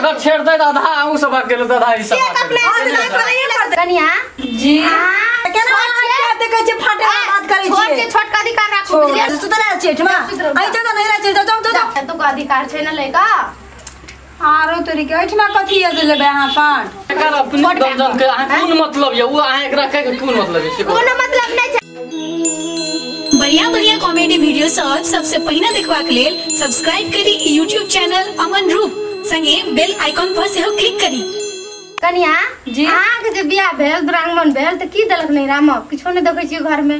अगर छेड़ दे त आधा अहूं सब भाग गेल आधा ई सब से कनिया जी केना अहाँ के देखै छी फाटे वाला बात करै छोट छी के छोट का अधिकार राखू बुझलियै सुतल रहै छी एहिठमा आइ चल नहि रहै छी जाउ जाउ जाउ तो का अधिकार छै ने लइका आरो तोरी के एहिठमा कथी है जे लेबै अहाँ फाट एकर अपने दमजन के अहाँ कोन मतलब ये उ अहाँ एकरा कह के कोन मतलब ये से कहू। कोनो मतलब नहीं छै। बढ़िया बढ़िया कॉमेडी वीडियो सब सबसे पहिने देखबाक लेल सब्सक्राइब करी यूट्यूब चैनल अमन रूप संगे बेल आइकॉन पर सेहो क्लिक करी। कनिया जी। अहाँ के जे बियाह भेल दुरागमन भेल त की देलक नहीं राम किछो नहीं देखै छियै घर में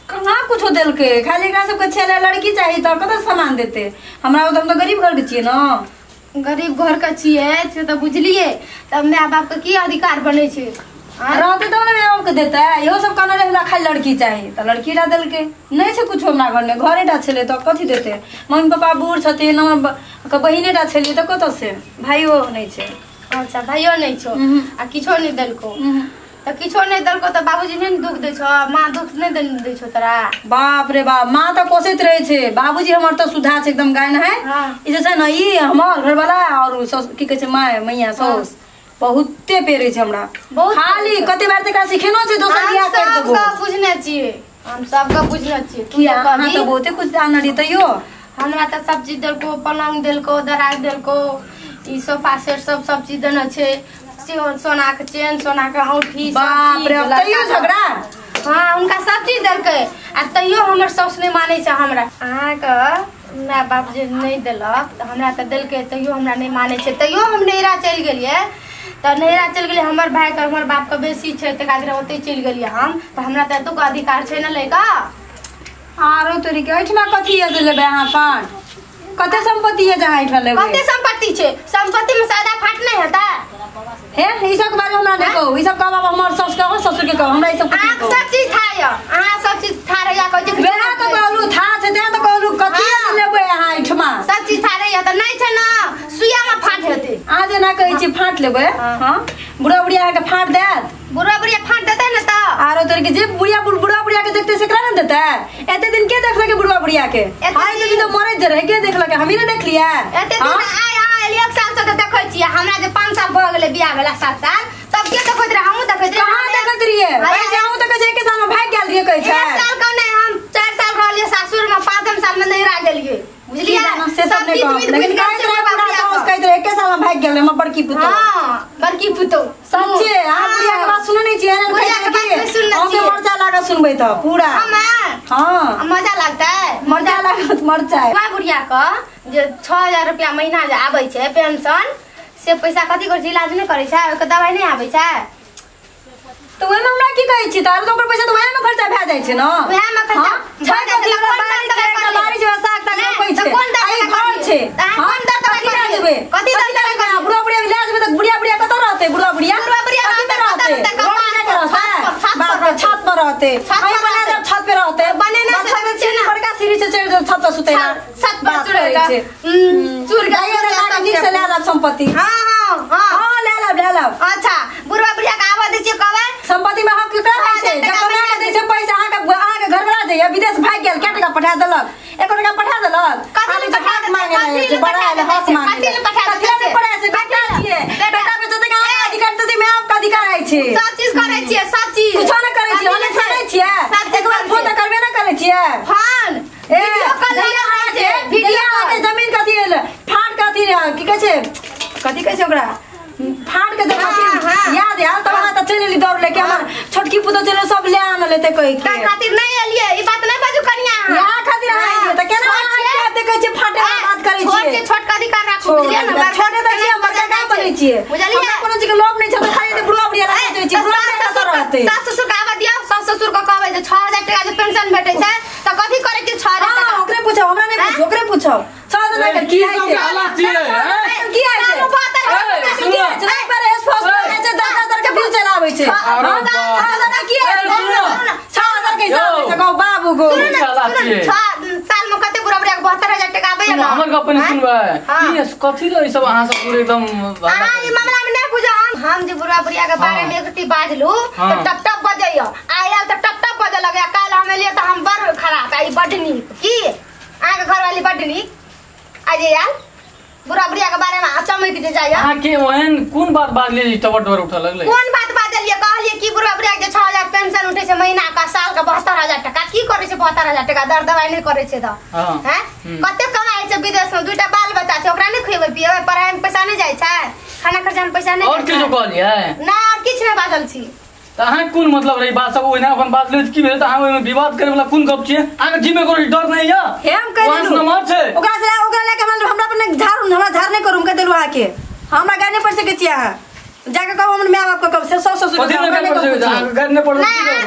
कहाँ कुछो देलकै खाली एकरा सबके छेले लड़की चाही त कतऽ सामान देते हमरा हम तऽ गरीब घर के छियै न गरीब घर के छियै से तऽ बुझलियै तब my बाप के की अधिकार बनै छै आँय? रहते तब ने माय बाप के देतै इहो सब कहने रहे हमरा खाली लड़की चाही तऽ लड़की टा देलकै नहि छै कुछो हमरा घर में घरे टा छलै तऽ कथी देतै मम्मी पापा बूढ़ छथिन हमर बहिने टा छलियै तऽ कतऽ से भाइयो नहि छै अच्छा भाइयो नहीं छौ आ किछो नहीं देलको तऽ किछो नहीं देलको तऽ बाबूजी नहीं ने दुख दै छौ माँ दुख नहीं दै छौ तोरा बाप रे बाप माँ तऽ कोसैत रहै छै बाबूजी हमर तऽ सुधा छै एकदम गाय नहाय हाँ। ई जे छै ने ई हमर घरवाला और की कहै छै माय मैया साउस बहुते पेरै छै हमरा बहुत खाली कते बार तऽ एकरा सिखेनो छै दोसर हम बियाह कर देबो सबके बुझने छियै हम सबके बुझने छियै तू किया अहाँ कभी तऽ बहुते कुछ जानल रही तैयो हमरा तऽ सब चीज देलको पलंग देलको दराज देलको ई सोफा सेट सब सब चीज देने छै सोना के चेन सोना के औंठी सब बाप चीज रे बाप, तैयो लड़का झगड़ा हाँ उनका सब चीज देलकै आ तैयो हमर साउस नहि मानै छै हमरा अहाँके my बाप जे नहि देलक तऽ हमरा तऽ देलकै तैयो हमरा नहि मानै छै तैयो हम नैहरा चलि गेलियै तऽ नैहरा चलि गेलियै हमर भाइके हमर बापके बेसी छै तकर खातिर ओतहि चलि गेलियै हम तऽ हमरा तऽ एतुका अधिकार छै ने लैका आरो तोरी के एहिठमा कथी है जे लेबै अहाँ फाट कते संपत्ति है जे अहाँ एहिठमा लेबै कते संपत्ति छै संपत्ति में सादा फाट नहीं हेतै हे ई सब के बारे में हमरा नहि कहू ई सब कहब आब हमर साउस कहू ससुर के कहू हमरा ई सब कुछ नहि अहाँके कहू सब चीज था यऽ अहाँ सब चीज था रहैया कहै छै वएह तऽ कहलू था छै तें तऽ कहलू कथी हाँ। लेबै अहाँ एहिठमा सब चीज था रहैया तऽ नहि छै ने सुइया में फाट हेतै अहाँ जेना कहै छी फाट लेबै हाँ बुढ़ा बुढ़िया अहाँके फाट देत बुढ़ा बुढ़िया फाट देतै ने तऽ आरो तोर के जे बुढ़िया बुढ़ा बुढ़िया के देखते से एकरा ने देतै एते दिन के देखलकै बुढ़वा बुढ़िया के एते आइ दिन तऽ मरैत जे रहै के देखलकै हमही ने देखलियै एते दिन हाँ? आइ अहाँ एलियै एक साल से तऽ देखै छियै हमरा जे 5 साल भऽ गेलै बियाह भेला 7 साल तब के देखैत रहै हमहूँ देखैत रहियै कहाँ देखैत रहियै भाई, कहै छै अहूँ तऽ कहै छै एके साल में भागि गेल रहियै कहै छै एक साल कम नहि हम 4 साल रहलियै सासुर में 5 साल में नैहरा गेलियै बुझलियै से सब नहि चीज कहब बीत लेकिन बुझि गेल कहैत छै रहै बुढ़वा पूरा बुढ़िया साउस के। कहैत रहै एके साल में भागि गेल हमर बड़की पुतोहु हाँ बड़की पुतोहु सच्चे अहाँ बुढ़िया के बात सुनै नहि छियै एहन बुढ़िया के कहैत बात रहै नहि की सुनने अहूँके छियै। मरचा लागत सुनबै तऽ पूरा हमे हाँ मजा लगतै मरचा लागत मरचाइ बुढ़वा बुढ़िया के जे 6000 रुपया महीना जे आबै छै पेंशन से पैसा कथी करै छै इलाज नहि करै छै ओहिके दवाइ नहि आबै छै तऽ ओहिमे हमरा की कहै छी तऽ आरो तऽ ओकर पैसा तऽ वएहमे खर्चा भए जाइ छै ने वएहमे खर्चा हाँ? छै भए जाइ कथी छै, ओकरा तऽ कोन बाड़ी छै दर एकटा दवाइ बाड़ी छै साग ताग नहि, रोपै तऽ छै कोन दर आ ई दवाइ घर करियै? छै तऽ अहाँ हाँ? कोन दर दवाइ कथी लए करियै? जेबै कथी दर कथी लए दवाइ जेबै? बुढ़वा बुढ़िया लए जेबै तऽ बुढ़िया बुढ़िया कतऽ रहतै बुढ़वा बुढ़िया बुढ़वा बुढ़िया कथी रहतै, पे रहतै कतऽ रहतै? रोड पे छत रहतै पर, छत पर बाप रे, रहतै। छत पर रहतै छत पर अहीं बना रहतै। देब छत पे रहतै बनेने छै छत पे तऽ छै ने। बड़का सीढ़ी से चढ़ि जाउ छत पर सुतै लए छत पर बात चढ़ै करै लए। छै चूर के जाइए तऽ लाके नीक से लए लेब संपत्ति हाँ हाँ हाँ हाँ लए लेब लए लेब अच्छा बुढ़वा बुढ़िया के आबऽ दै छियै कहबै संपत्ति में हक केकरा होइ छै 6000 जब टका कमा के दै छै पैसा अहाँके घरवाला जाइए विदेश भागि गेल कै टका पठा देलक एको टका पठा देलक कथी खाली लए जे पठा हक देतै? मांगे कथी रहै लए छै बड़ा पठा आयल हक देतै? मांगे कथी लए पठा कथी लए देतै? नहि पढ़ाइ छै बेटा छियै बेटा बेचतै के अहाँके अधिकार देतै my बाप के अधिकार होइ छै सब चीज करै छियै सब चीज कुछो नहि करै छियै हम कथी लए सुनै छियै सब चीज एक बार करै फोन तऽ छियै। करबे नहि करै छियै फोन ए वीडियो कॉल जहिया लागल रहै अहाँके छै वीडियो जहिया अहाँके कॉल जमीन कथी एल फाट कथी की कहै छै कथी कहै छै ओकरा फाट के जब हाँ, अथी हाँ। याद आयल तब अहाँ तऽ चलि एली दौड़ लेके हमर छोटकी पुतोह चलि सब ले आनल एतै कहि के ताहि खातिर नहि एलियै ई बात नहि बाजू कनिया अहाँ। यहाँ खातिर अहाँ एलियै तऽ केना छोट अहाँ छियै? के देखै छियै फाटे वाला बात करै छोट छियै छै छोट के अधिकार राखू बुझलियै ने बड़का छोटे तऽ छियै हम बड़का कहाँ बनै छियै बुझलियै? हमरा कोनो चीज के लोभ नहि छै तऽ खाली एते बुढ़वा बुढ़िया लए सोचै छियै तऽ बुढ़वा सास बुढ़िया कतऽ ससुर रहतै सास ससुर के आबऽ दियौ सास ससुर के कहबै जे 6000 टका जे पेंशन भेटै छै तऽ कथी करै छी 6000 हाँ टका ओकरे पूछब हमरा नहि पूछू ओकरे पूछब 6000 टका ए, की की होइ सब छै हालत छियै, हैं? की होइ छै सालो बहत्तर ए, की होइ छै एक बार एस फोस में छै 10,000 के बिल चलाबै छै अरे हाँ, बाप। 6000 के की होइ ए, छै सुनो। 6000 के हिसाब यौ। से कहू बाबू गो सुनू ने, की हालत सुनू ने, छियै? छह साल में कते बुढ़ा बुढ़िया के 72,000 टका आबैया सुनू, ने हमर गप नहि आँय? सुनबै हाँ। ई कथी लए ई सब अहाँ सब पूरे एकदम अहाँ ई मामला में नहि बुझो हम जे बुढ़ा बुढ़िया के बारे में एक बाजलू हाँ। तऽ टप टप बजैया आयल तऽ टप टप बजऽ लगैया काल्हि हम एलियै तऽ हम बड़ खराब आ ई बड्ड नीक की अहाँके घरवाली बड्ड नीक आ जे आयल बुढ़ा बुढ़िया के बारे में चमक जे जाइया। अहाँ के ओहन कोन बात बाजलियै जे टबर टबर उठऽ लगलै? कोन बात बाजलियै? कहलियै कि बुढ़ा बुढ़िया के 6000 पेंशन उठै छै महीना का, साल का 72,000 टका। की करै छै 72,000 टका? दर दवाई नहि करै छै तऽ हैं? कते कमाइ छै विदेश में, दुईटा बाल बच्चा छै, ओकरा नहि खुएबै पिएबै, पढ़ाई में पैसा नहि जाइ छै, खाना खर्चा में पैसा नहि। और किछो कहलियै? ना, और किछु नहि बाजल छी। तऽ अहाँ कोन मतलब रही बात सब ओहिना अपन बात लेत की भेल? तऽ अहाँ ओहिमे विवाद करे वाला कोन गप छियै? अहाँके जिम्मे कोनो डर नहि या? हे हम कहि देलहुँ नमहर छै ओकरा से, ओकरा लए के हमरा पर झाड़, हमरा झाड़ नहि करू, हम कहि देलहुँ अहाँके। हमरा गाय नहि पढ़ि सकै छी, अहाँ जाके कहू हमर my बाप के कहू, से ससुर के गाय नहि पढ़।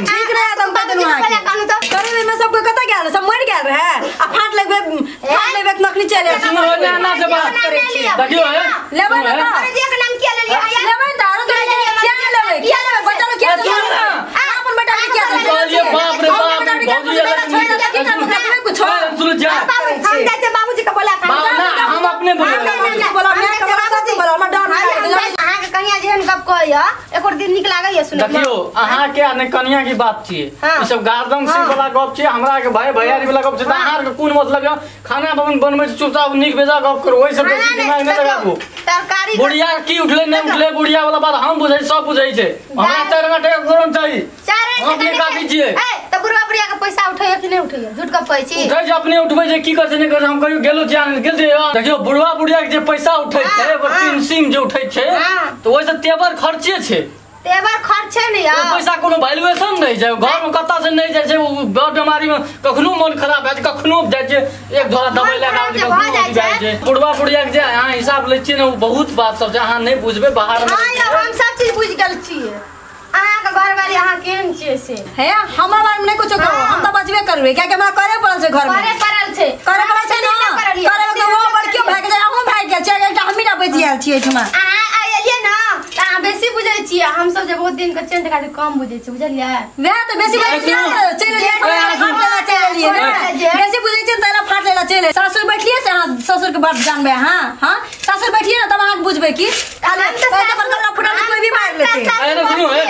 ठीक रहे त हम कहि देलहुँ अहाँके। करे में सब कोई कतऽ गेल? सब मरि गेल रहे आ फाट लगबे, फाट लगबे नकली चले। सुनू ना से बात करै छी, देखियौ हे लेबै ना अरे जे के नाम किया लेलियै? लेबै त आरो तो किया लेबै? किया लेबै? बच्चा लोग किया लेबै? अपन बेटा के किया लेबै? बाप रे बाप, भौजी कुछ सुन जा। हम जाइ छै बाबूजी के बोला, हम अपने बोला, बोला बोला, हमरा डर लागै। अहाँ के कनिया जेहन गप कहैया एको दिन नीक लागैया सुनै? देखियौ अहाँ के आ ने कनिया की बात छियै, ई सब गार्डन सिंह वाला गप छियै, हमरा के भाई भैयारी वाला गप छै। अहाँ के कोन मतलब यौ? खाना बनबै चुपचाप नीक बेजा गप करू, ओहि सब बेसी दिमाग नहि लगाबू। तरकारी बुढ़िया की उठलै नहि उठलै बुढ़िया वाला बात हम बुझै, सब बुझै छै। हमरा 4 घंटा कोन चाही? 4 अपने काफी छियै। ए त बुढ़वा बुढ़िया के पैसा उठैया कि नहि उठैया? झूठ गप कहै छी? उठै छै, अपने उठबै छै, की करै छै नहि करै छै, हम कहियो गेलो छी गेल छी। देखियौ बुढ़वा बुढ़िया के जे पैसा उठै छै, ओकर पेंशन जे उठै छै तऽ ओहिसँ तेवर खर्चे छै, तेवर खर्चे नहि यार। पैसा कोनो वैल्यूएशन नहि छै, घर में कत्ता से नहि जाइ छै। बड़ बीमारी में कखनो मन खराब भए जाइ, कखनो जाइ छै एक झोरा दवाइ लए कऽ आबै छै, कखनो जाइ छै। बुढ़वा बुढ़िया के जे अहाँ हिसाब लै छियै ने, ओ बहुत बात सब छै, अहाँ नहि बुझबै बाहर में। हम सब चीज बुझि गेल छियै। अहाँ के घरवाली अहाँ केहन छियै से? हे हमरा बारे में नहि कुछो कहू, हम तऽ बचबे करबै, कियाकि हमरा करे पड़ल छै घर में। करे पड़ल छै, करे पड़ल छै ना, करे के वो बड़कियो भागि गेल, अहूँ भागि गेल छियै, एकटा हमही टा बचि गेल छियै एहिठमा। अहाँ आइलियै ना तऽ अहाँ बेसी बुझै छियै, हम सब जे बहुत दिन के चेंज खातिर कम बुझै छियै, बुझलियै? वएह तऽ बेसी बुझै छियै, चलि एलियै, फाट लेला चलि एलियै ने, बेसी बुझै छियै तऽ फाट लेला चलि एलियै। सासुर बैठलियै से अहाँ ससुर के बात जानबै अहाँ? हाँ सासुर बैठलियै ने तब अहाँके बुझबै की फुटल कोई भी मारि लेतै। सुनू हे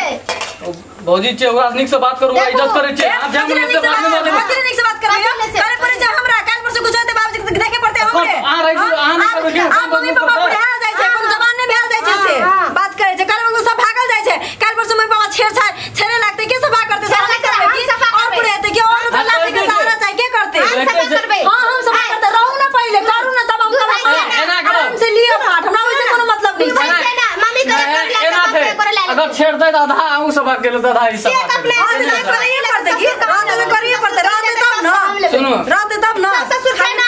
भौजी छै, ओकरा नीक से बात करू, इज्जत करै छै। अहाँ ध्यान से बात नहि बाजू, कथी नीक से बात करबै? करे पड़ै छै हमरा, काल्हि परसू कुछ होतै बाबूजी के देखे पड़तै हमरे। अहाँ रहै छी, अहाँ नहि करबै की? आ मम्मी पापा बुढ़ा जाइ छै, कोनो जवान नहि भेल जाइ छै से बात करै छै। काल्हि परसू सब भागल जाइ छै, काल्हि परसू मम्मी पापा छेड़छाड़ छेड़े लागतै, के सफा करतै? से हम करबै की? और बुढ़ेतै की? और लाठी के सहारा चाही, के करतै? हम सफा करबै। हां हम सफा करतै, रहू ना पहिले करू ना तब हम आराम से लिअ फाट, हमरा ओइसे कोनो मतलब नहि छै। मम्मी करे कर ले, अगर छेड़तै तऽ आधा अहूँ सफा केलहुँ तऽ आधा ई सफा करैए पड़तै की? रहतै करैए पड़तै, रहतै तब ना। सुनू रहतै तब ना। ससुर छै ना।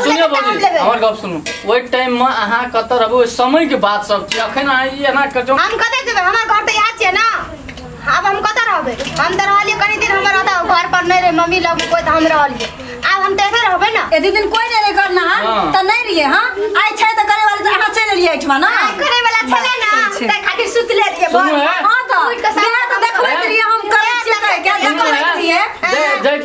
सुनियौ भौजी हमर गप सुनू, ओहि टाइम में अहाँ कतऽ रहबै ओहि समय के बात सब छै। अखन अहाँ ई एना करियौ, हम कतऽ जेबै? हमर घर तऽ इएह छियै ना, आब हम कतऽ रहबै? हम तऽ रहलियै कनी दिन, हमर ओतऽ घर पर नहि रहै मम्मी लग कोइ, तऽ हम रहलियै। आब हम तऽ एतऽ रहबै ना। एते दिन कोइ नहि रहै घर ना, तऽ नहि रहियै। हां आइ छै तऽ करे वाली, तऽ अहाँ चलि एलियै एहिठमा ना। करे वाला छलै ना, तै खातिर सुतले रहियै। हां तऽ वएह तऽ देखबैत रहियै हम करै छियै, क्या देखबैत रहियै। जै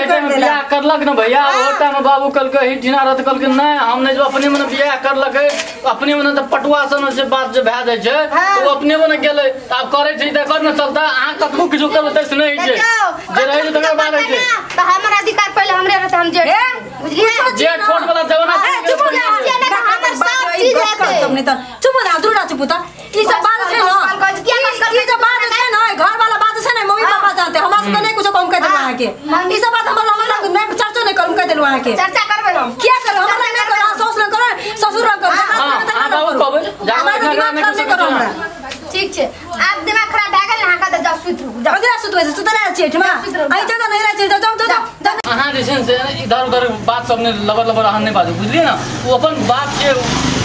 टाइम बियाह करलक ने भैया, ओ टाइम में बाबू कहलकै ही ढिना रहत, कहलकै नहि हम नहि, अपने मने बियाह करलकै, अपने मने तऽ पटुआ सन से बात जे भए जाइ छै ओ अपने मने गेलै। आब करै छै तऽ कर ने चलता, अहाँ कतबो किछो करबै तैसे नहि होइ छै, जे रहै छै तकर बाद होइ छै। तऽ हमर अधिकार पहिले हमरे रहतै, हम जे बुझलियै जे छोट वाला जमाना छै। चुप हो जा, हमर सब चीज रहतै। सब नहि तऽ चुप हो जा, दूर चुप हो। ई सब बात छै ना, ई सब बात छै ना, घर वाला बात छै ना, मम्मी पापा जानते, हमरा सब नहि कुछो कम कह देलहुँ अहाँके। ई सब बात हमर लग नहि चर्चो नहि करू, कह देलहुँ अहाँके। चर्चा करबै हम किया करू? हमरा लग नहि करू, सासु लग करू, ससुर लग करू, दिमाग खराब नहि करू हमरा। ठीक छै, आब दिमाग खराब भए गेल अहाँके तऽ जाउ सुति रहू। जाउ जाउ सुतबै छै, सुतल आयल छियै एहिठमा, एहि जगह नहि रहै छै, जाउ जाउ जाउ। अहाँ जे छै से इधर उधर बात सब नहि लबर लबर अहाँ नहि बाजू, बुझलियै ना? ओ अपन बाप के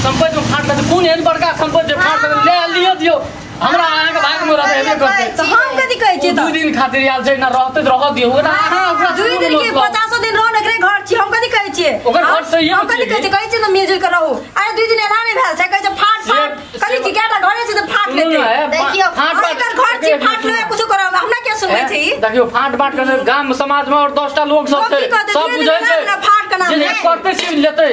संपत्ति में फाट लेतै, कोन एहन बड़का संपत्ति जे फाट लेतै? ले लिअ दियौ, हमरा अहाँके भाग में रहतै हेबे करतै। तऽ हम कथी कहै छियै? 2 दिन खातिर आयल छै ना, रहतै तऽ रहऽ दियौ ओकरा। अहाँ ओकरा 2 दिन के 50 दिन रहू, एकरे घर छी, हम कथी कहै छियै? ओकर घर सही हम कथी कहै छियै? कहै छियै ने मिलजुल के रहू। अरे 2 दिन एना नहि भेल छै, कहै छै फाट फाट कथी छी, केटा घरे छै तऽ फाट लेतै। देखियौ फाट एकर घर छी, फाट ले कुछो करब, हमरा के सुनबै छै ई? देखियौ फाट बाट के गाम समाज में और 10टा लोग सब छै, सब बुझै छै फाट के नाम जे करतै से लेतै,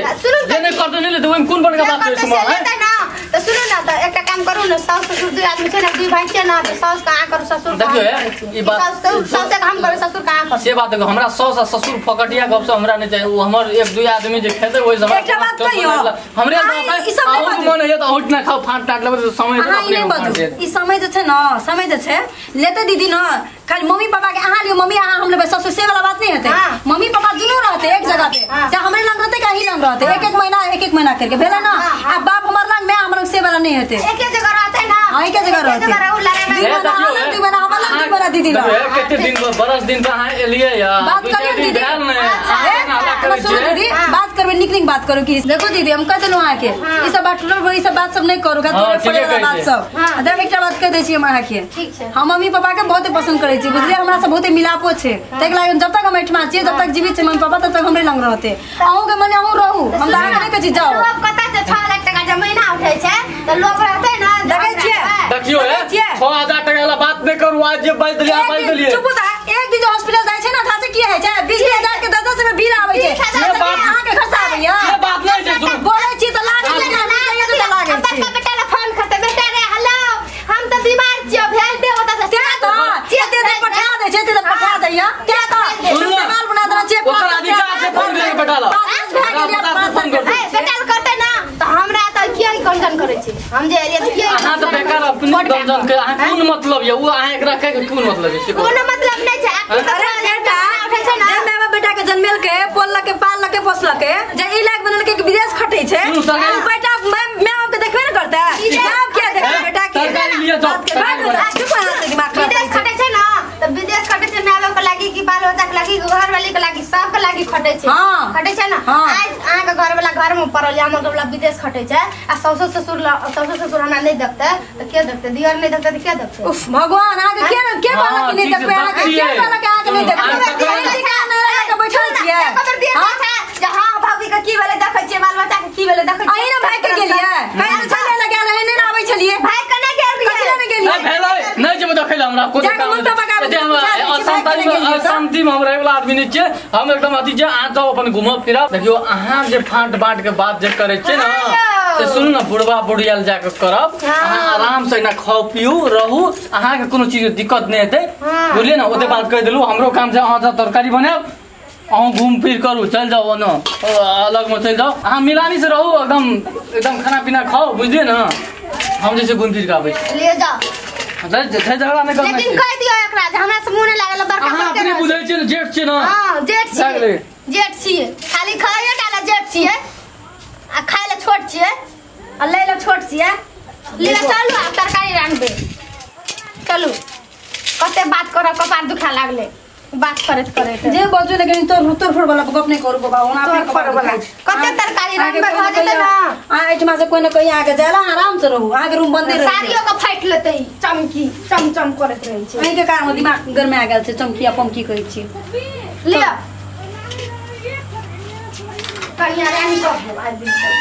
जे नहि करतै नहि लेतै। ओहिमे कोन बड़का बात छै? सुनू ना तऽ सुनू ना, तऽ एकटा काम करू ने सास ससुर दुई आदमी छै ने दुई भाई छै ना त सास कहाँ करू ससुर देखियो ई बात सास के हम करू ससुर कहाँ करू से बात देखो हमरा सास आ ससुर फकटिया गप से हमरा नहीं चाहिए वो हमर एक दुई आदमी जे खेते ओइ से एकटा बात कहियो हमरे अहूँ मन होइए त अहूँ ना खाओ फाट टाट लेबै त समय अहाँ ई नहीं बाजू ई समय जे छै न समय जे छै लेते दीदी न खाली मम्मी पापा के अहाँ लियो मम्मी अहाँ हम लेबै ससुर से वाला बात नहीं हेतै मम्मी पापा दुनू रहते एक जगह पे चाहे हमरे लंग रहते कहीं लंग रहते एक एक महीना करके भेलै ना आ बाप हमर लंग मैं हमर से वाला नहीं हेतै एक जगह रहते ना हां एक जगह रहते दुई महीना हमर लंग दुई महीना दीदी लंग कते दिन बरस दिन पे अहाँ एलियै या बात करियो दीदी दीदी बात करबै निक निक बात करू कि देखो दीदी हम कह देलहुँ अहाँके ई सब बात टूटल ई सब बात सब नहीं करू तोड़े वाला बात सब देख एकटा बात कह दै छी हम अहाँके ठीक छै हम मम्मी पापा के बहुत पसंद करै छी बुझलियै हमरा से बहुत मिलापो छै ताहि लागि जब तक हम एहिठमा छियै जब तक जीवित छै मम्मी पापा तब तक हमरे लंग रहते अहूँ के मने अहूँ रहू हम तऽ अहाँके नहि कहै छी जाओ लोग कतऽ छै 6 लाख टका जे महीना उठै छै तऽ लोग रहतै ना देखै छियै देखियो 6000 टका वाला बात नहि करू आज जे बाजि देलियै बाजि देलियै चुप ता एक दिन जे हॉस्पिटल जाइ छै ना थासे की होइ छै 20000 के 10,000 में बिल आबै छै अहाँ के खर्चा आबैया से बात नहि छै बोलै छी तऽ लागै छै ना नहि तऽ लागै छै बड़का बेटा ला फोन करतै बेटा रे हेलो हम तऽ बीमार छियो भेज दे ओतऽ से ते तऽ पठा दै छै ते तऽ पठा दैया ते तऽ माल बना देना छै ओकर अधिकार से फोन करे बेटा ला बेटा ला करतै ना तऽ हमरा तऽ किया गंजन करै छी हम जे एलियै तऽ किया अहाँ तऽ बेकार अपने गंजन के अहाँ कोन मतलब ये उ अहाँ एकरा कह के कोन मतलब ये कोनो मतलब नहि छै अरे बेटा उठै छै ना जे माय बाप बेटा के जन्मेल के पोलल के पालल के पोसल के जे ई लायक बनल के विदेश खटै छै बेटा माय बाप के देखबे ने करतै जाब किया देखबै बेटा के सरकारी लिए जाओ विदेश खटै छै ना त विदेश खटै छै माय बाप के लागी कि बाल बच्चा के लागी घर वाली के लागी सब के लागी खटै छै खटै छै ना आज अहाँ के घर वाला घर में पड़ल या हमर घर वाला विदेश खटै छै आ ससुर ससुर हमरा नहीं देखतै त के देखतै दियर नहीं देखतै त के देखतै उफ भगवान अहाँ के के कहलक कि नहीं देखबै अहाँ के के कहलक अहाँ के नहीं देखबै के बैठल छियै जे हां भाभी के की भेलै देखै छियै बाल बच्चा के की भेलै देखै छियै अहीं ने भाग के गेलियै कहीं तऽ छलै लगा रहै नहीं आबै छलियै भाग के नहीं गेल रहियै नहीं गेलियै भेलै नहीं जेबै देखै ल हमरा कोनो काम अशांति में हम रहै वाला आदमी नहीं छियै हम एकदम अथी छियै अहाँ जाउ अपन घूमब फिरब देखियौ अहाँ जे फाँट बाँट के बात जे करै छियै ना से सुनू ना बुढ़वा बुढ़िया ल जाके करब अहाँ आराम से ना खाउ पिउ रहू अहाँ के कोनो चीज के दिक्कत नहीं हेतै बुझलियै ना ओते बात कहि देलहुँ हमरो काम छै अहाँ सब तरकारी बनायब अहाँ घूम फिर करू चलि जाउ ओनो अलग में चलि जाउ अहाँ मिलानी से रहू एकदम एकदम खाना पीना खाओ बुझलियै ना हम जैसे घूम फिर के आबै छी ले जाओ झगड़ा नहीं करना लेकिन कह दियो एकरा जे हमरा से मुंह नहीं लागल बड़का अहाँ अपने बुझै छियै ने जेठ छियै ना हां जेठ छियै जेठ छियै खाली खाइए डाला जेठ छियै आ खाइ ला छोट छियै आ लै ला छोट छियै ले चलू आब तरकारी रान्हबै चलू कते बात करब कपार दुखा लागलै बात करैत करैत जे बजू लेकिन तोर तोर फोड़ वाला गप नहीं करू बाबा ओना अपने तोड़ फोड़ वाला कते तरकारी रान्हबै भऽ जेतै ना आ एहिठमा से कोई न कोई आके जायला आराम से रहू आके रूम बंदे रहे साड़ियो के फाटि लेतै चमकी चमचम करैत रहै छै अहीं के कारण दिमाग गरमा गेल छै चमकी आ पमकी कहै छी लिअ कनिया रानी कह देब आज दिन से